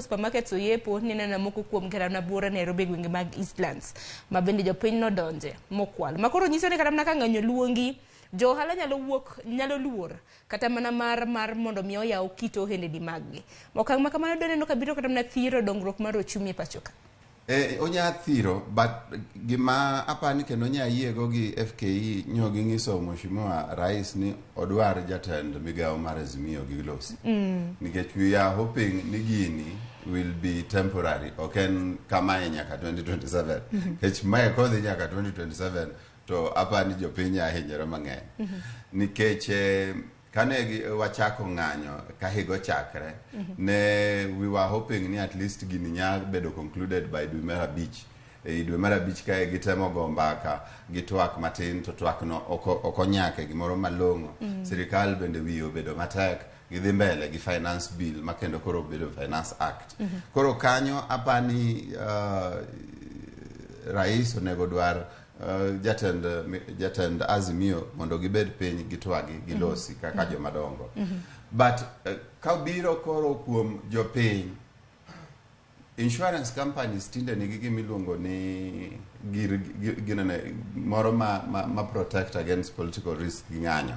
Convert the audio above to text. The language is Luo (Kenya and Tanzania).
Supermarkets oyepo nineno moko kuom kata mana buore Nairobi e gwenge mag Eastlands ma bende jopiny nodonje mokwal. Ma koro nyiso ni kata mana ka ng'anyo luongi, jo ohala nyalo wuok, nyalo luor kata mana mar mondo mi oyaw kit ohendni maggi. Okang' ma kamano doneno ka biro kata mana thiro dongruok mar ochumi e pacho ka. E, onya thiro but gima apani kendo nya yiego gi FKE nyo ging'iso Mheshimiwa Rais ni odwar jatend migawo mar Azimio gi losi. Nikech we are hoping ni gini will be temporary, ok en kamae nyaka 2027. Nikech mae kodhi nyaka 2027 to apani jopiny nya hinyore mang'eny. Nikech kane wachako ng'anyo ka higa ochakre, ne we were hoping ni at least gini nya bedo concluded by dwe mar 5. E dwe mar 5 kae gitemo go mbaka gi twak matin to twak no ok onyake gimoro malong'o. Sirikal bende wiye obedo matek, gidhi mbele gi finance bill ma kendo koro obedo Finance Act. Koro kanyo apani rais onego dwar jatend Azimio mondo gibed piny gitwagi gilosi kaka joma dongo. But kabiro koro kuom jopiny, insurance companies tinde nigi gima iluongo ni gir ginene moro ma protect against political risk gi ng'anyo.